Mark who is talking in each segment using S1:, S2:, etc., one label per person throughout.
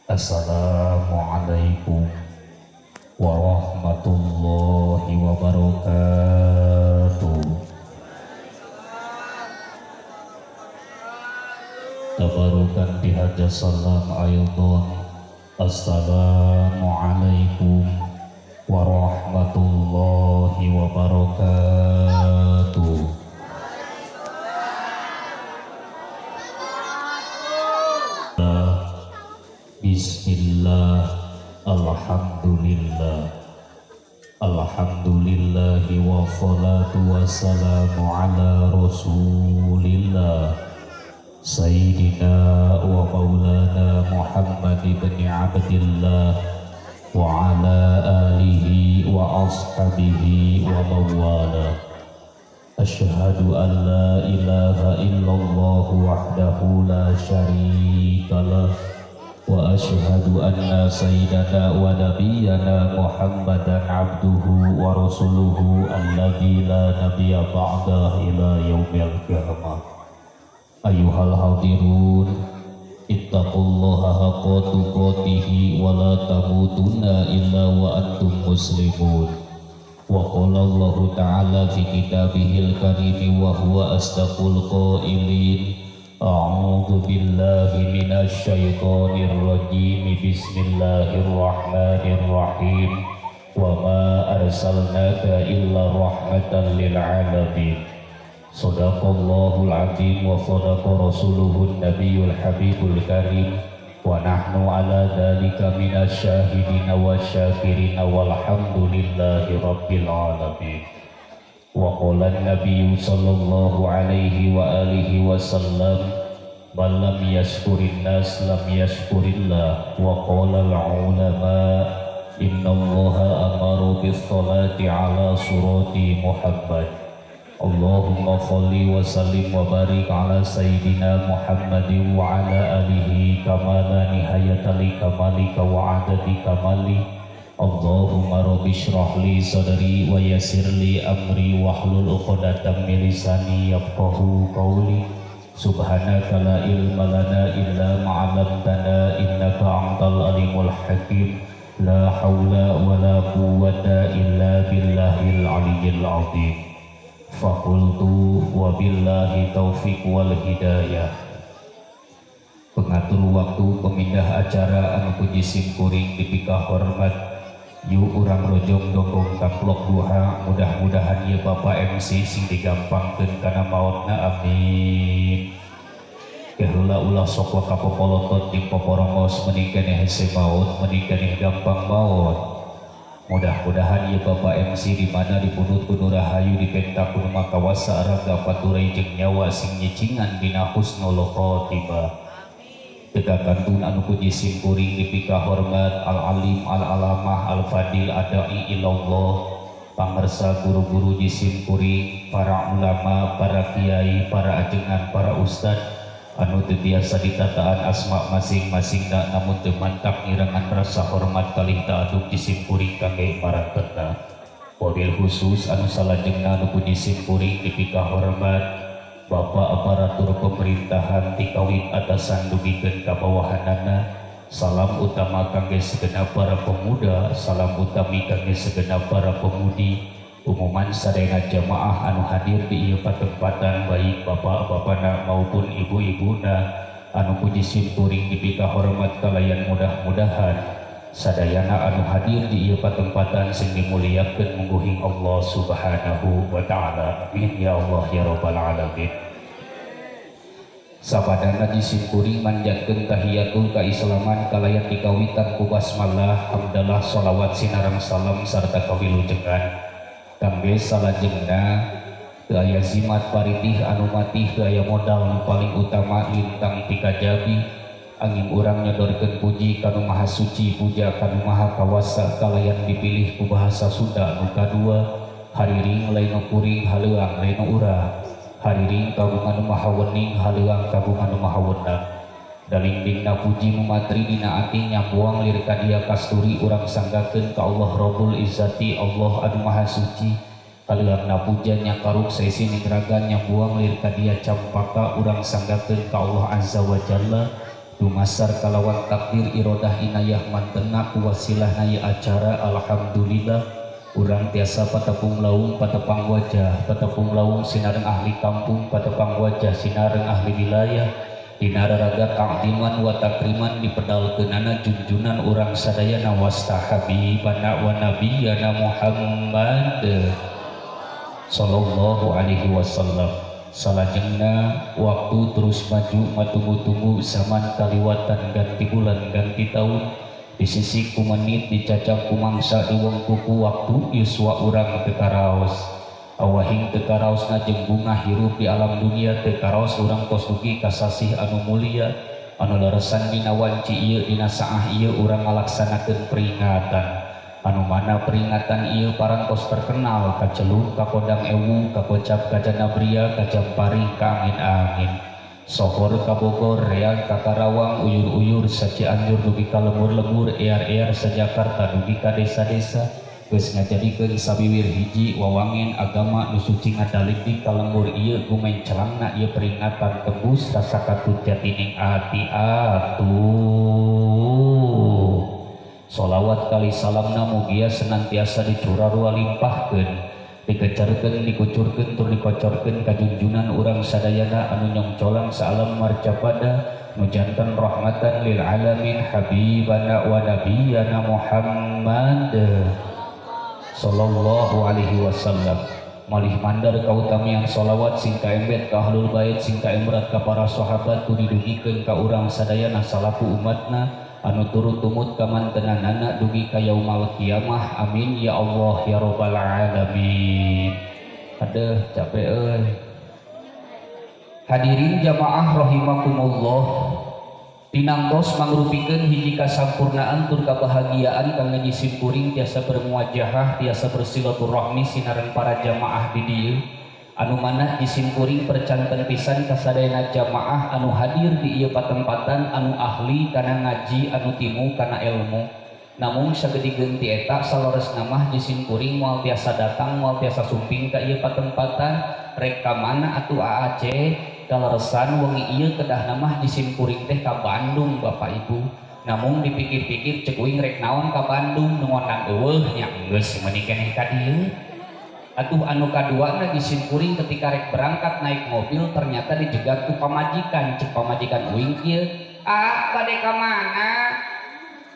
S1: Assalamualaikum warahmatullahi wabarakatuh. Tabarukan bihaja salam aydan. Assalamualaikum warahmatullahi wabarakatuh. Bismillah, alhamdulillah, alhamdulillahi wa salatu wassalamu ala rasulillah Sayyidina wa maulana Muhammad ibn Abdillah wa ala alihi wa ashabihi wa mawala. Asyhadu an la ilaha illallah wahdahu la syarika lah wa asyhadu anna sayyidana wa nabiyyana Muhammadan abduhu wa rasuluhu alladzi la nabiyya ba'dahu ila yaumil qiyamah. Ayyuhal hadirun, ittaqullaha haqqa tuqatih wa la tamutunna illa wa antum muslimun. Wa qala Allahu ta'ala fi kitabihil karim wa huwa asdaqul qailin. A'udzu billahi minasy syaithanir rajim. Bismillahirrahmanirrahim. Wa ma arsalnaka illa rahmatan lil alamin. Shadaqallahul azim wa shadaqa rasuluhun nabiyul habibul karim. Wa nahnu ala dzalika minasy syahidin wasyakirin walhamdulillahi rabbil alamin. Wa qala an-nabiyyu sallallahu alaihi wa alihi wasallam, man lam yashkurin nas lam yashkurillah. Wa qala al-ulama, innallaha amara bis salati ala surati Muhammad. Allahumma shalli wa sallim wa barik ala sayyidina Muhammadin wa ala alihi kama la nihayata li kamalika wa adadi kamali. Allahumma rabbi shrah li sadri wa yassir li amri wahlul 'uqdatam min lisani yafqahu qawli. Subhanaka la ilma lana illa ma 'allamtana innaka antal alimul hakim. La haula wa la quwwata illa billahil aliyyil azim. Faqultu wa billahi taufiq wal hidayah. Pengatur waktu pemindah acara anu puji simkuring dipika hormat, yuk urang rojong dongkong kaplok duha, mudah-mudahan ieu Bapak MC sing digampangkeun kana maotna, amin. Keheula ulah sok wa kapopolotot jeung poporongos, mending keneh hese maot, mending keneh gampang maot. Mudah-mudahan ieu Bapak MC di mana dipunut ku nu rahayu, dipenta ku nu makawasa raga paturai jeung nyawa sing nyicingan dina husnul khotimah. Tega kantun anu puji simkuring dipika hormat, al-alim al-alamah al-fadil adai ilallah, pangersa guru-guru di simkuring, para ulama, para kiai, para ajengan, para ustad anu teu tiasa ditataan asma masing-masing namun teu mantak ngirangan rasa hormat kalih ta'adub di simkuring kangge marantenna. Wabil khusus anu salajengna anu puji simkuring dipika hormat, Bapak aparatur pemerintahan tikawit atasan dugikeun ka bawahanana. Salam utama kangge segenap para pemuda, salam utami kangge segenap para pemudi, umuman sadayana jamaah anu hadir di ieu patempatan, baik bapak-bapana maupun ibu-ibuna anu puji simkuring dipika hormat kalayan mudah-mudahan sadayana anu hadir di ieu patempatan sing dimuliakeun mungguhing Allah Subhanahu wa taala. Amin ya Allah ya rabbal alamin. Sabadana di simkuring manjatkeun tahiyatul kaislaman kalayan dikawitan ku basmalah, hamdalah, sholawat sinareng salam sarta kawilujengan kangge salajengna. Teu aya jimat paritih anu matih, teu aya modal nu paling utama lintang ti kajabi. Angin urang nyodorkeun puji kanu maha suci, puja kanu maha kawasa kalayan dipilih ku bahasa Sunda nu kadua. Hariring lain nu kuring, haleuang lain nu urang. Hariring kagungan nu maha wening, haleuang kagungan nu maha wenang. Dalingdingna puji nu matri dina ati nyambuang lir ka dia kasturi, urang sanggakeun ka Allah Rabbul Izzati, Allah anu maha suci. Kaleuangna puja nyakaruk saisining raga nyambuang lir ka dia campaka, urang sanggakeun ka Allah Azza wa Jalla. Dumasar kalawan takdir irodah inayah mantena ku wasilahna ieu acara, alhamdulillah urang tiasa patepung laung patepang wajah, patepung laung sinareng ahli kampung, patepang wajah sinareng ahli wilayah dina raraga ta'ziman wa takriman dipedalkeunana junjunan urang sadayana wasta habibana wa nabiyana Muhammad sallallahu alaihi wasallam. Salajengna waktu terus maju matunggu-tunggu, zaman kaliwatan ganti bulan ganti tahun, disisik ku menit, dicacap ku mangsa, diwengku ku waktu, yuswa urang teu karaos, awahing teu karaosna jeung bunga hirup di alam dunia, teu karaos urang tos dugi ka sasih anu mulia anu leresan dina wanci ieu, dina saah ieu urang ngalaksanakeun peringatan anu mana peringatan ieu parantos terkenal kaceluk ka Kodang Ewu, ka Kocap, ka Janabria, ka Jamparing, ka angin-angin, sohor ka Bogor, reang ka Karawang, uyur-uyur sa Cianjur dugi ka lembur-lembur, ear-ear sa Jakarta dugi ka desa-desa, geus ngajadikeun sawiwir hiji wawangen agama nu suci ngadaligdig ka lembur ieu. Gumencelangna ieu peringatan tembus rasa katut jatining ati atuh. Solawat kali salamna mugia senantiasa dicurah limpahkeun, dikecarkeun, dikucurkeun tur dikocorkeun ka junjunan urang sadayana anu nyongcolang saalam marcapada, nu janten rahmatan lil alamin, habibana wa nabiyana Muhammad sallallahu alaihi wasallam. Malih mandar kautamian solawat sing kaembet ka ahlul bait, sing kaembrat ka para sahabat, tu didugikeun ka urang sadayana salaku umatna anu turut tumut kamantenanana dugi ka yaumal kiamah. Amin ya Allah ya rabbal alamin. Aduh, capek euy. Hadirin jamaah rahimakumullah, tinangtos mangrupikeun hiji kasampurnaan tur kabahagiaan kang ngaji simkuring tiasa bermuajahah, tiasa bersilaturahmi sinareng para jamaah di dieu, anu mana di simkuring percanten pisan kasadayana jamaah anu hadir di ieu patempatan, anu ahli kana ngaji, anu timu kana ilmu. Namun sagede ti eta, saleresna mah di simkuring moal tiasa datang, moal tiasa sumping ka ieu patempatan. Rek ka mana atuh AAC? Kaleresan wengi ieu kedahna mah di simkuring teh ka Bandung, Bapak Ibu. Namun dipikir-pikir, cek uing, rek naon ka Bandung, nu ngondang euweuh, nya geus meuni keneh ka dieu atuh. Anu kaduana, di simkuring ketika rek berangkat naik mobil ternyata dijegat ku pamajikan. Cek pamajikan uing kieu, "Ah, bade ka mana?"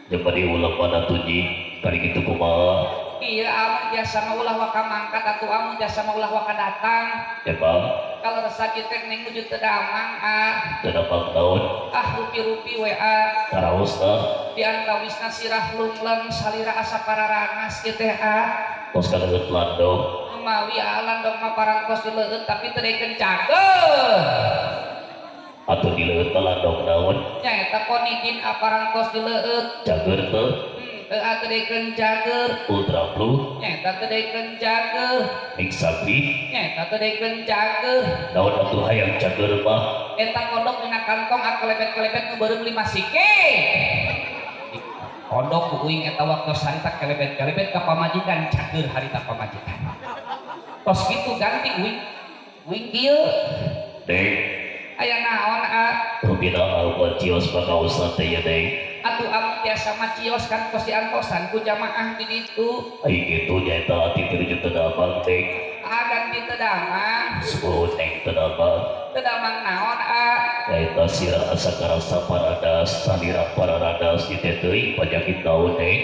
S2: Jeung bade ulah pada tuji kali kitu kumaha?
S1: Iya, amun biasa mah ulah waka mangkat atuh, amun biasa mah ulah waka datang.
S2: Emang?
S1: Kalau sakit teh neng wujud teu damang, ah.
S2: Teu damang naon?
S1: Ah, rupi-rupi we, ah.
S2: Karaosna?
S1: Di antawisna sirah lungleng, salira asa pararanas kieu teh, ah.
S2: Tos kaleueut landong?
S1: Mawi landong mah parantos dileueut, tapi teu daekeun cager.
S2: Atuh dileueut teh landong naon?
S1: Nyaeta konidin, ah, parantos dileueut.
S2: Cager teu?
S1: Teu, ah, teu daekeun cager.
S2: Ultra Blue?
S1: Nyaeta teu daekeun cager.
S2: Mixagrip?
S1: Nyaeta teu daekeun cager.
S2: Naon atuh hayang cager mah?
S1: Eta kodok dina kantong, ah, kelebet-kelebet nu beureum 5 sike. Kodok ku uing eta waktu harita kelebet-kelebet ka pamajikan, cager harita pamajikan. Tos kitu ganti uing. Uing kieu.
S2: Deng.
S1: Aya naon, ah?
S2: Rupina alma cios pakaosan teh ya, Deng.
S1: Atuh amun biasa mah cios kan tos diantosan ku jamaah di ditu.
S2: Ai kitu, nyaeta ati teu teu damang, Deng.
S1: Ah, ganti teu damang.
S2: Suhun, Neng, teu damang.
S1: Teu damang naon, ah?
S2: Nyaeta sirah asa karasa paradas, salira pararadas ieu teh teuing panyakit naon, Neng?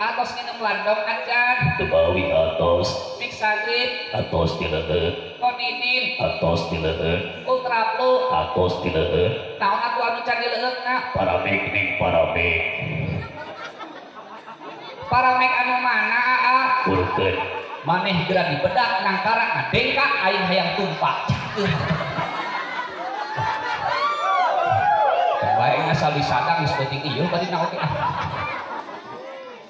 S1: Atos nginum landong acan?
S2: Teu mawi, atos.
S1: Mixagrip?
S2: Atos dileueut.
S1: Konidin?
S2: Atos dileueut.
S1: Ultra Blue?
S2: Atos dileueut.
S1: Naon atuh anu can dileueutna?
S2: Paramek, Neng, paramek.
S1: Paramek anu mana, aa?
S2: Urukeun.
S1: Maneh geura dibedak nangkara ngadengkak, aing hayang tumpak cager. Bae ngasal disadang geus penting ieu bari na oge, ah.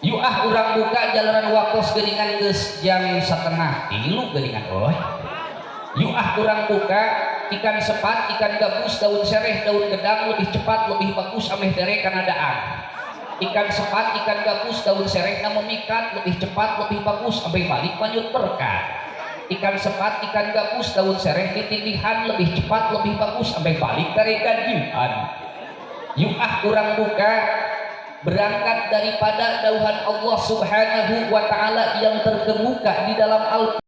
S1: Yuk ah, urang buka jalanan waktos geuningan geus jam 2.30 geuningan euy. Yuk ah, urang buka. Ikan sepat, ikan gabus, daun sereh, daun gedang, lebih cepat, lebih bagus, ameh dere kana daang. Ikan sepat, ikan gabus, daun sereh na memikat, lebih cepat, lebih bagus, ameh balik manyut berkat. Ikan sepat, ikan gabus, daun sereh ditindihan, lebih cepat, lebih bagus, ameh balik dari gajian. Yuk ah urang buka, berangkat daripada dauhan Allah Subhanahu wa Ta'ala yang terkemuka di dalam Al